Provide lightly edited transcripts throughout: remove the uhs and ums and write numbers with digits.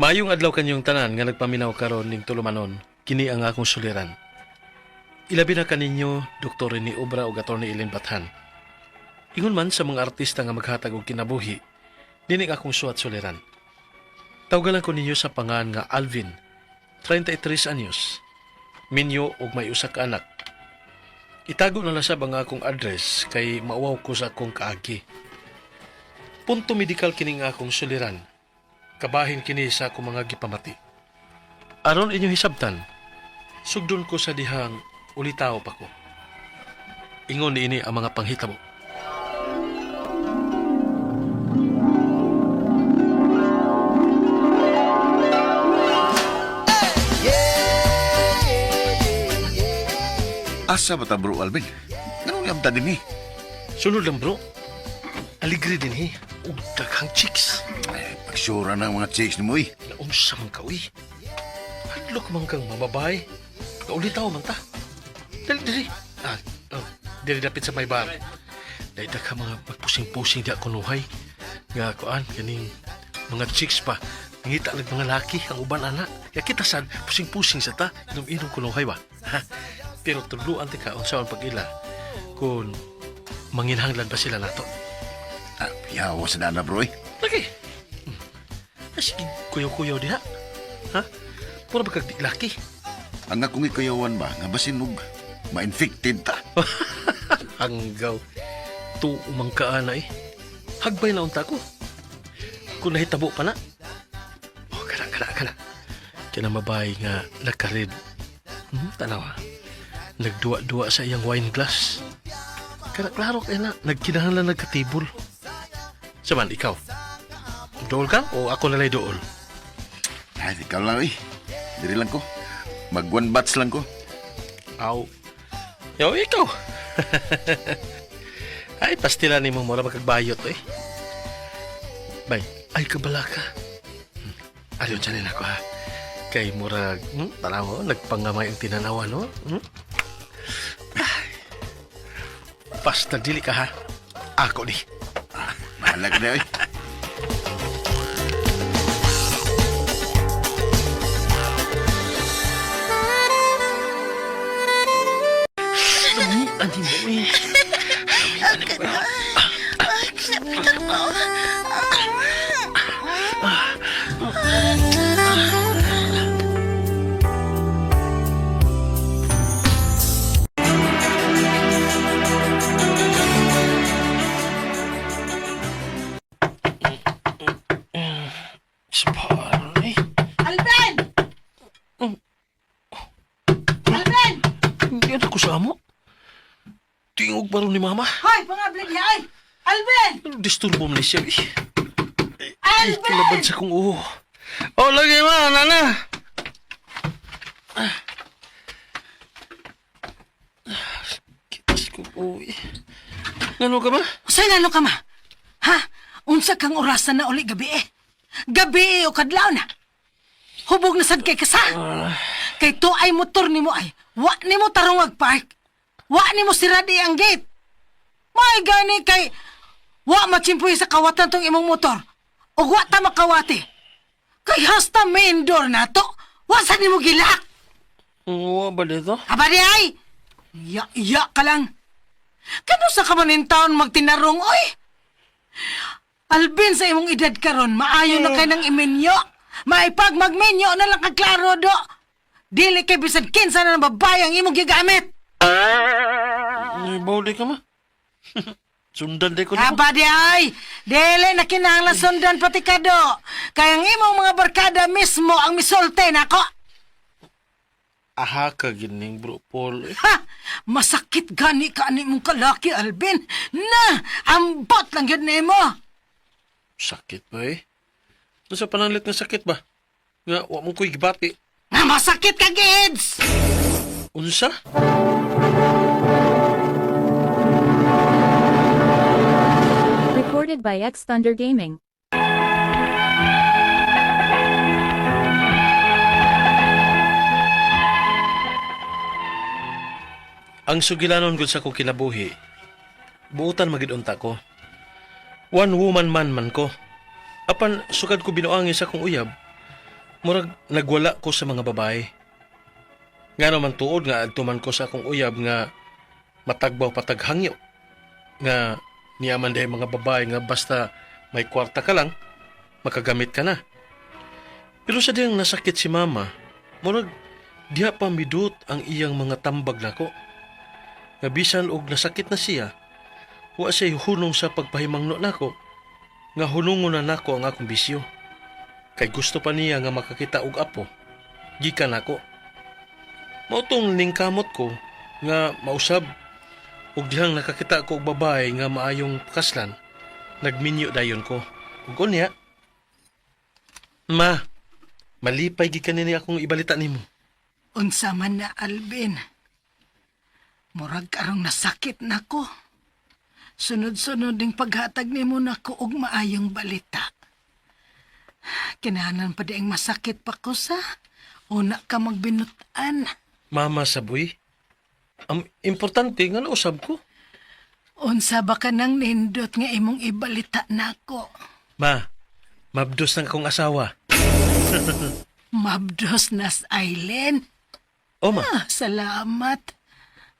Mayong adlaw kanyong tanan nga nagpaminaw karon ning tulumanon, kini ang akong suliran. Ilabi na kaninyo Dr. Rene Obra ug Atty. Ellen Bathan. Ingon man sa mga artista nga maghatag og kinabuhi, nining akong suwat suliran. Tawgalan ko ninyo sa pangan nga Alvin, 33 anyos, minyo ug may usa ka anak. Itago na lang sab ang akong address kay mauwaw ko sa akong kaagi. Punto medikal kining akong suliran. Kabahin kini sa akong mga gipamati. Aron inyong hisabtan, sugdon ko sa dihang ulitaw pa ko. Ingon niini ang mga panghitabo. Asa ba ta bro Alvin? Ganun yung ta din eh. Sunod lang bro. Aligre din he. Ug daghang chicks. Ay, pagsura na ang mga chicks ni mo eh. Naunsa man ka uy. Hadlok man kang mababay. Kaulitaw man ta. Dali dali. Ah, oh, dili dapit sa may bar. Dahil ka mga magpusing-pusing di ako nuhay. Nga kuan kaning mga chicks pa. Nangita lag mga laki ang uban ana. Ya kita sad pusing-pusing sa ta. Inom-inom kunuhay ba. Ha? Pero tudluan ti ka unsa ang pag-ila kung manginhanglan ba sila nato. Ah, yawa sa dana bro eh. Lagi. Sige, kuyaw-kuyaw diha. Ha? Pura ba kag di laki? Ang akong ikayawan ba, nga basin og ma-infected ta. Hanggaw. Tuumang ka na eh. Hagbay na unta ko. Kung nahitabo pa na. Oh, kana, kana, kana. Kaya mabay nga nakarid. Tanawa. Nagduwa-duwa sa iyang wine glass. Kana, klaro kaya na. Nagkinahanglan nagkatibol. Saman, ikaw. Dool ka o ako nalay dool? Ay, ikaw lang eh. Diri lang ko. Mag one batch lang ko. Aw. Yo, ikaw. Ay, pastila ni mo mura magkagbayot eh. Bay, ay kabala ka. Ayaw dyan ako ha. Kay murag, tanaw mo, nagpangamay ang tinanawa, no? Ay. Basta dili ka ha. Ako ni. Ah, bahala ka na eh. Ani mo eh. Sparo eh. Alvin! Alvin! Hindi na ko sa amo. Tingog ba ron ni mama? Hoy, pangabli niya ay! Alvin! Ano disturbo man ni siya eh. Ay, Alvin! kalaban sa kong uho. Oh, lagi ma, nana. Ah. Kitas ko uwi. Ngano ka ba? Usay nga ka ma? Ha? Unsa kang orasan na uli gabi eh? Gabi eh o kadlaw na? Hubog na sad kay kasa. Kay to ay motor nimo ay. Wa nimo tarong park. Wa nimo sirad ang gate. May gani kay wa machimpoy sa kawatan tong imong motor. Ug wa ta makawati. Kay hasta main door na to. Wa sad nimo gilak. Wa ba dito? Aba di ay! Ya, ya ka lang. Kano sa ka man in town magtinarong, oy? Alvin, sa imong edad karon, maayo na kay ng imenyo. Maipag magmenyo na lang kaklaro do. Dili kay bisan kinsa na ng babae ang imong gigamit. Ay, bawli ka ma. Sundan di ko nimo. Aba di ay! Dili na kinahanglan sundan pati ka do. Kaya ang imong mga barkada mismo ang misulte nako. Aha ka gining bro Paul. Eh. Ha! Masakit gani ka ani mong kalaki, Alvin. Na! Ambot lang yun nimo. Sakit ba eh? Nasa pananglit nga sakit ba? Nga, wa mo ko'y gibati. Na masakit ka, Gids! Unsa? Recorded by X Thunder Gaming. Ang sugilanon gud sa akong kinabuhi, buotan magid unta ko. One woman man man ko. Apan sukad ko binuangin sa akong uyab, Murag nagwala ko sa mga babae. Nga naman tuod nga adto man ko sa akong uyab nga matagbaw pataghangyo. Nga niyaman dahil mga babae nga basta may kwarta ka lang, makagamit ka na. Pero sa diyang nasakit si mama, murag diha pa midut ang iyang mga tambag nako. Nga bisan og nasakit na siya, wa siya hunong sa pagpahimangno nako, nga hunungon na nako ang akong bisyo. Kay gusto pa niya nga makakita og apo, gikan nako. Mao tong ningkamot ko nga mausab og dihang nakakita ko og babae nga maayong kaslan, nagminyo dayon ko. Ug unya, ma, malipay gid kanini akong ibalita nimo. Unsa man na, Alvin. Murag karong nasakit nako. Sunod-sunod ding paghatag nimo nako og maayong balita. Kinahanglan pa diang masakit pa ko sa una ka magbinutan. Mama saboy, ang importante nga nausab ko. Unsa ba ka nang nindot nga imong ibalita nako? Ma, mabdos ng akong asawa. Mabdos nas Aileen. O ma, Ah, salamat.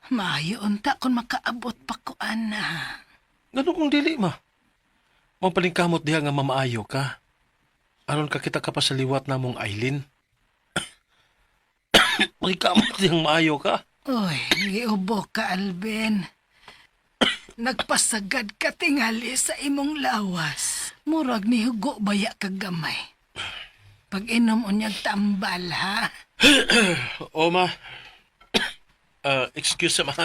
Maayo unta kung makaabot pa ko ana. ngano kung dili ma? Mapalingkamot diha nga mamaayo ka. Aron ka kita ka pa sa liwat namong Aileen. Palingkamot dihang maayo ka. Uy, giubo ka, Alvin. Nagpasagad ka tingali sa imong lawas. Murag ni hugo baya ka gamay. Pag-inom unyag tambal, ha? O ma, excuse sa ma.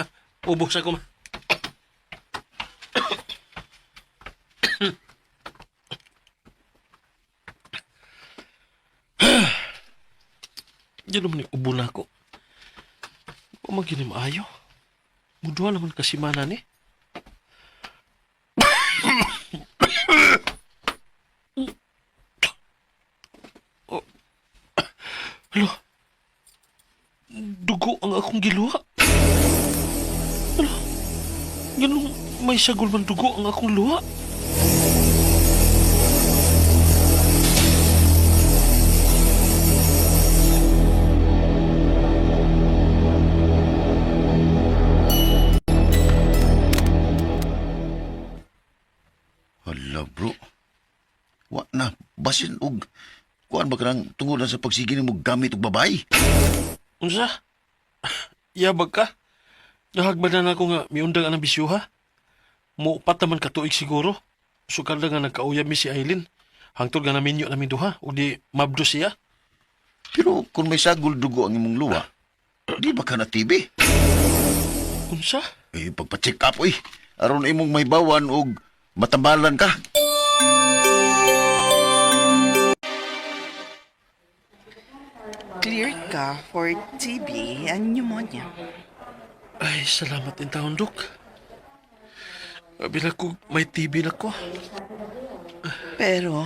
Ubos ako ma. Diyan naman yung ubo na ako. Huwag maging maayo. Muduha naman kasi mana ni. Oh. Alo. Dugo ang akong giluha. Alo. Ganun may sagol man dugo ang akong luha. Hala bro. Wa na basin og kuan ba kanang tungod na sa pagsige nimo gamit og babae. Unsa? Yabag ka? Nahagba na ako nga miundang ang bisyo ha? Muupat naman katuig siguro. Sukar lang nga nagkauyab mi si Aileen. Hangtod nga naminyo namin duha. O di mabdo siya. Pero kung may sagol dugo ang imong luwa, di ba ka na TB? Unsa? Eh, pagpa-check up, oy. Aron imong may bawan og matambalan ka. Cleared ka for TB and pneumonia. Ay, salamat in taon, Dok. Bila ko may TB na ko. Pero,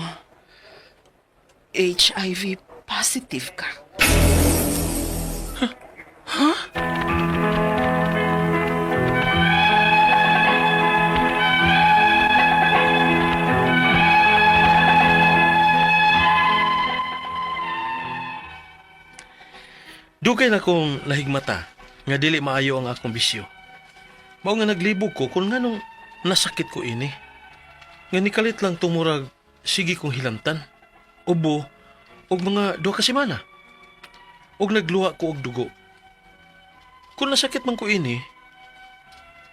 HIV positive ka. Dugay na kong nahigmata nga dili maayo ang akong bisyo. Mao nga naglibog ko kung nganong nasakit ko ini. Nga nikalit lang tumurag sige kong hilamtan, ubo, og mga duha ka semana. Og nagluha ko og dugo. Kung nasakit man ko ini,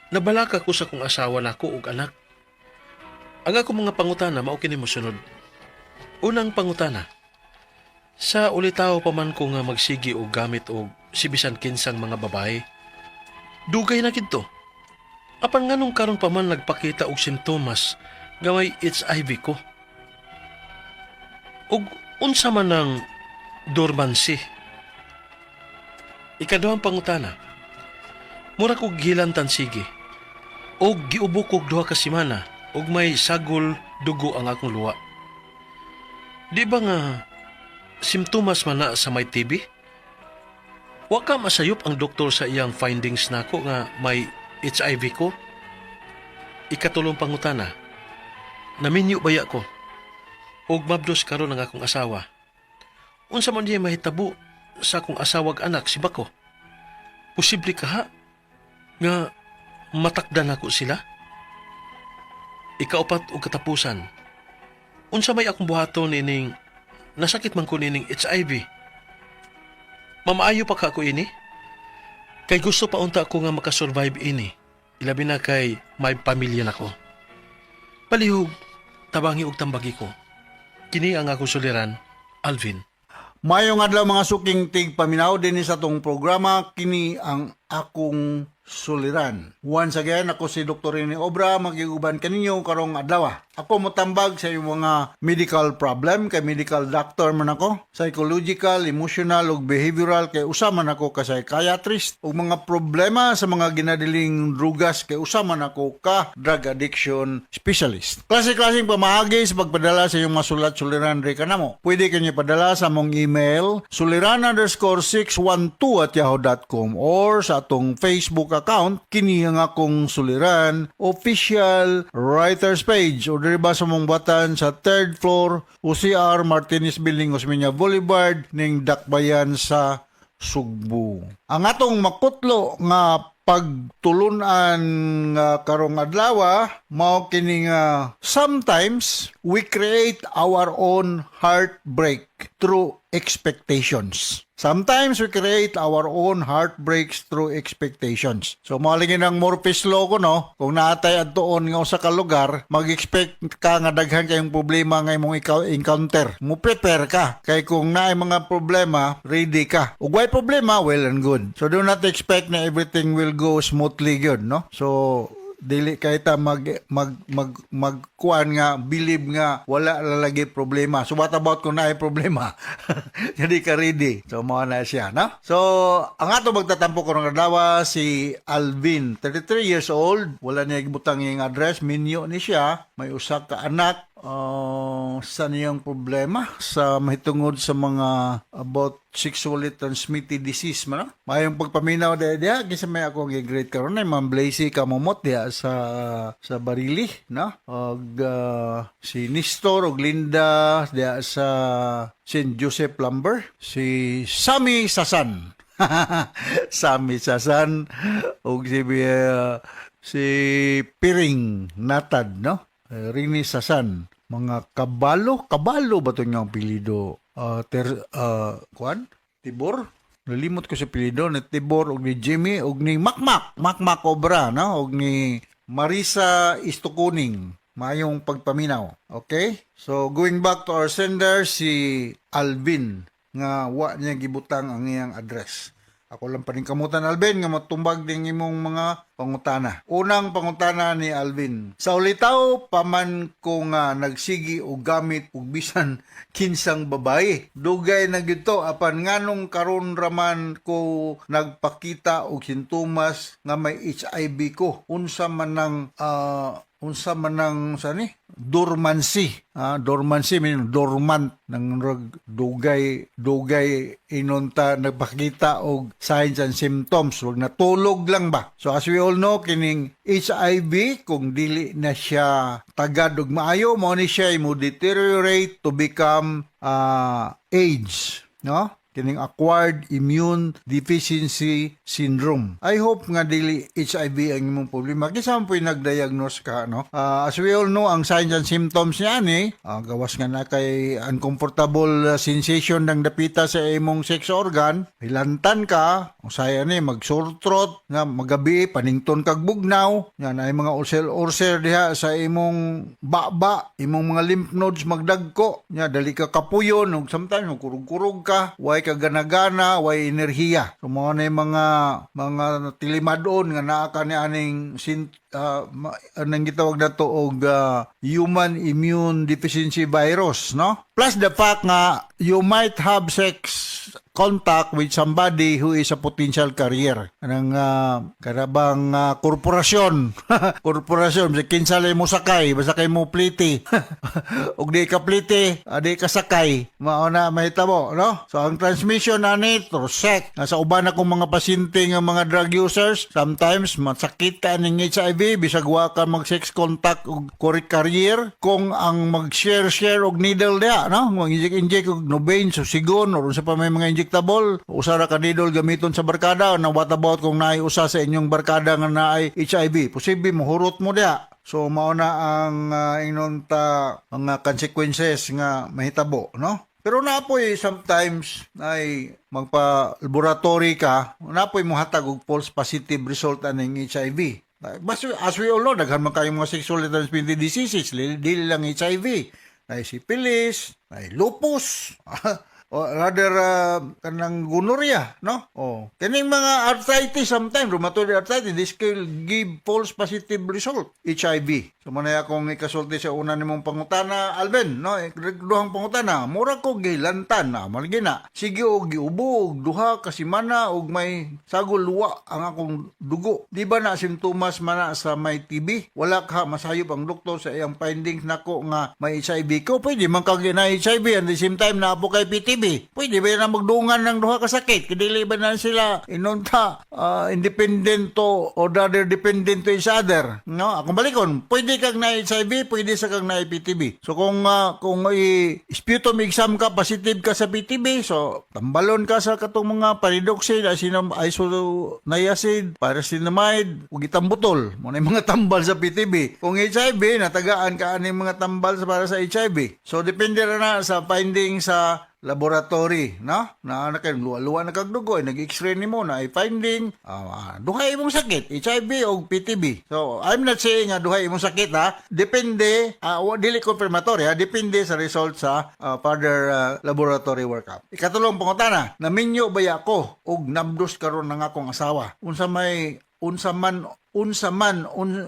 nabalaka ko sa kong asawa nako og anak. Ang akong mga pangutana mao kini mosunod. Unang pangutana, sa ulitaw pa man ko nga magsigi og gamit og sibisan kinsang mga babae. Dugay na kidto. Apan nganong karon pa man nagpakita og simptomas nga may HIV ko. Og unsa man ang dormancy? Ikaduhang pangutana. Mura kog gilantan sige. Og giubo kog duha ka semana og may sagol dugo ang akong luwa. Di ba nga simptomas man na sa may TB? Wa ka masayop ang doktor sa iyang findings nako nga may HIV ko. Ikatulong pangutana. Naminyo baya ko. Og mabdos karon ang akong asawa. Unsa man diay mahitabo sa akong asawag anak si Bako? Posible kaha nga matakdan ako sila? Ikaupat og katapusan. Unsa may akong buhaton ining nasakit man ko nining HIV? Mamaayo pa ka ako ini? Kay gusto pa unta ako nga makasurvive ini. Ilabi na kay may pamilya na ko. Palihog, tabangi og tambagi ko. Kini ang akong suliran, Alvin. Mayong adlaw, mga suking tigpaminaw, dinhi sa atong programa, kini ang akong suliran. Once again, ako si Dr. Rene Obra, magiguban kaninyo karong adlaw. Ako motambag sa iyong mga medical problem kay medical doctor man ako, psychological, emotional ug behavioral kay usa man ako ka psychiatrist, ug mga problema sa mga ginadiling drugas kay usa man ako ka drug addiction specialist. Klase-klaseng pamaagi sa pagpadala sa iyong mga sulat suliran diri kanamo. Pwede kanyo padala sa among email suliran_612@yahoo.com or sa atong Facebook account, kini ang akong suliran official writers page, o diri ba sa mong batan sa third floor, OCR Martinez Building, Osmeña Boulevard, ning Dakbayan sa Sugbo. Ang atong makutlo nga pagtulunan nga karong adlaw mao kini nga sometimes we create our own heartbreak through expectations. Sometimes we create our own heartbreaks through expectations. So mao lagi nang Murphy's Law ko, no? Kung naatay adtuon nga usa ka lugar, mag-expect ka nga daghan kayong problema nga imong ikaw encounter. Mo prepare ka kay kung naay mga problema, ready ka. Ug way problema, well and good. So do not expect na everything will go smoothly gyud, no? So dili kay ta mag mag mag magkuan nga believe nga wala lalagi problema. So what about kung naay problema? Hindi ka ready. So mao na siya, no? So ang ato magtatampo karong adlaw si Alvin, 33 years old, wala niya gibutang iyang address, minyo ni siya, may usa ka anak. Sa niyang problema sa mahitungod sa mga about sexually transmitted disease man, no? Mayong pagpaminaw diha diha kinsa may akong gi-greet karon ay Ma'am Blazy Kamumot diha sa Barili, no? Og si Nestor og Linda diha sa St. Joseph Lumber, si Sammy Sasan. Sammy Sasan og si Piring Natad, no? Rini Sasan, mga Kabalo, Kabalo ba ito nga apelyido? Kuan? Tibor? Nalimot ko sa apelyido ni Tibor og ni Jimmy og ni Makmak, Makmak Cobra, no? Og ni Marisa Istukuning. Mayong pagpaminaw. Okay? So, going back to our sender, si Alvin, nga wa niya gibutang ang iyang address. Ako lang paningkamutan, Alvin, nga matumbag din imong mga pangutana. Unang pangutana ni Alvin. Sa ulitaw pa man ko nga nagsigi og gamit og bisan kinsang babae. Dugay na gyud to, apan nganong karon raman ko nagpakita og sintomas nga may HIV ko? Unsa man ang sa ni dormancy? Ah, dormancy meaning dormant nang rag dugay dugay inonta nagpakita og signs and symptoms, wag natulog lang ba. So as we all know, kining HIV, kung dili na siya tagad og maayo, mao ni siya mo deteriorate to become AIDS, no? Kining acquired immune deficiency syndrome. I hope nga dili HIV ang imong problema. Kinsa man po'y nag-diagnose ka, no? As we all know, ang signs and symptoms niya ni, gawas nga na kay uncomfortable sensation ng dapita sa imong sex organ, hilantan ka, usaya ni mag sore throat, nga magabi panington kag bugnaw, yan ay mga ulcer ulcer diha sa imong baba, imong mga lymph nodes magdagko, nya dali ka kapuyon ug sometimes kurug-kurug ka, way ka gana-gana, way enerhiya. So mao na yung mga tilimadon nga naa ka ni aning sin, anong gitawag nato og human immune deficiency virus, no? Plus the fact nga you might have sex contact with somebody who is a potential carrier. Anang karabang korporasyon. Korporasyon, sa kinsa lay mo sakay, basta kay mo pliti. Ug di ka pliti, di ka sakay. Mao na mahitabo, no? So ang transmission ani through sex. Nasa uban akong mga pasyente nga mga drug users, sometimes masakit ka ning HIV. HIV bisag wa ka mag sex contact og correct carrier kung ang mag-share share og needle diha, no? Mag-inject inject og Nubain, Susigon or unsa pa may mga injectable, usa ra ka needle gamiton sa barkada na. What about kung naay usa sa inyong barkada nga naay HIV? Posible mohurot mo diha. So mao na ang ingnon ta mga consequences nga mahitabo, no? Pero napoy sometimes ay magpa-laboratory ka, napoy mohatag og false positive result aning HIV. Basta, as we all know, daghan man kayong mga sexually transmitted diseases, dili lang HIV. Naay syphilis, naay lupus, o rather kanang gonorrhea, no? Oh, kining mga arthritis sometimes, rheumatoid arthritis, this can give false positive result, HIV. So mao na akong ikasulti sa una nimong pangutana, Alvin, no? Duhang pangutana, mura ko gilantan na, malagi na. Sige og giubo og 2 ka semana og may sagol luwa ang akong dugo. Di ba na simptomas man na sa may TB? Wala ka masayop ang doktor sa iyang findings nako nga may HIV ko. Pwede man kag na HIV and the same time naa po kay PTB. Pwede ba na magdungan ng duha ka sakit? Kay dili ba na sila inunta independent to or rather dependent to each other? No, akong balikon, pwede kag na HIV, pwede sa kag na PTB. So kung i sputum exam ka, positive ka sa PTB, so tambalon ka sa katong mga pyridoxine, asinam isoniazid, pyrazinamide, ug ethambutol. Mao na yung mga tambal sa PTB. Kung HIV, natagaan ka ani mga tambal sa para sa HIV. So depende ra na sa finding sa laboratory, no? Na na kay luwa-luwa na kag dugo, ay nag-x-ray nimo na ay finding duha imong sakit, HIV o PTB. So, I'm not saying nga duha imong sakit ha. Depende, dili confirmatory ha, depende sa result sa further laboratory workup. Ikatulong pangutana, naminyo baya ko og nabdos karon ng akong asawa? Unsa man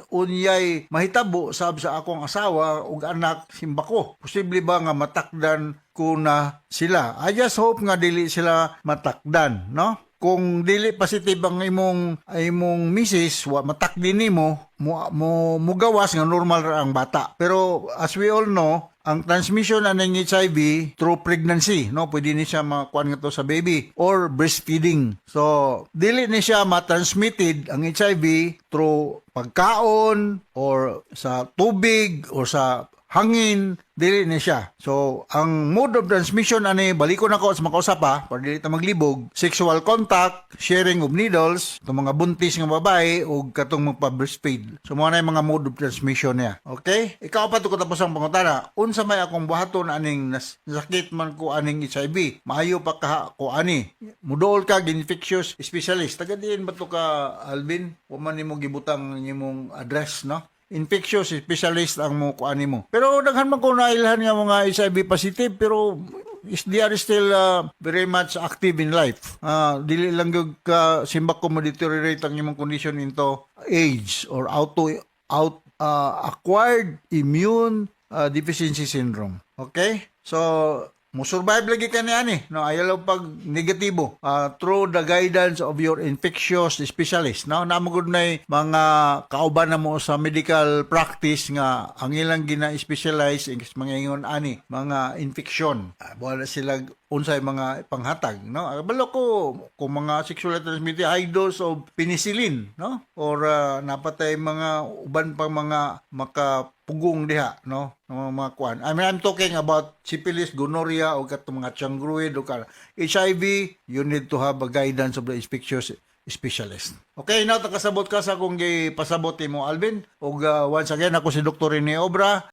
unyay mahitabo sab sa akong asawa ug anak simbako? Posible ba nga matakdan ko na sila? I just hope nga dili sila matakdan, no? Kung dili positive ang imong misis, wa matakdi nimo mo mo mugawas nga normal ra ang bata. Pero as we all know, ang transmission aning HIV through pregnancy, no? Pwede ni siya makuan nga to sa baby or breastfeeding. So dili ni siya ma-transmitted ang HIV through pagkaon or sa tubig or sa hangin, dili ni siya. So, ang mode of transmission ani, balikon ako sa makausap pa, para dili ta maglibog, sexual contact, sharing of needles, itong mga buntis nga babae, o katong magpa-breastfeed. So, mao na yung mga mode of transmission niya. Okay? Ikaw pa to katapos ang pangutana, unsa may akong buhaton aning nasakit man ko aning HIV? Maayo pa ka ko ani? Muduol ka infectious specialist. Taga diin ba to ka, Alvin? Wa man nimo gibutang ang imong address, no? Infectious specialist ang mo kuani mo. Pero daghan man ko nailhan nga mga HIV positive pero is they are still very much active in life. Dili lang gyud ka simbak ko mo deteriorate ang imong condition into AIDS or auto out acquired immune deficiency syndrome. Okay? So mo survive lagi ka niyan eh. No, ayaw lang pag negatibo. Through the guidance of your infectious specialist. No, naa man gud na mga kauban na mo sa medical practice nga ang ilang gina-specialize is mga ingon ani, mga infection. Wala sila unsay mga panghatag, no? Balo ko kung mga sexually transmitted, high dose of penicillin, no? Or napatay mga uban pang mga makapugong diha, no? Ng mga kuan. I mean, I'm talking about syphilis, gonorrhea o katong mga chancroid o ka HIV, you need to have a guidance of the infectious specialist. Okay, now takasabot ka sa akong gipasabot nimo, Alvin. Ug once again, ako si Dr. Rene Obra.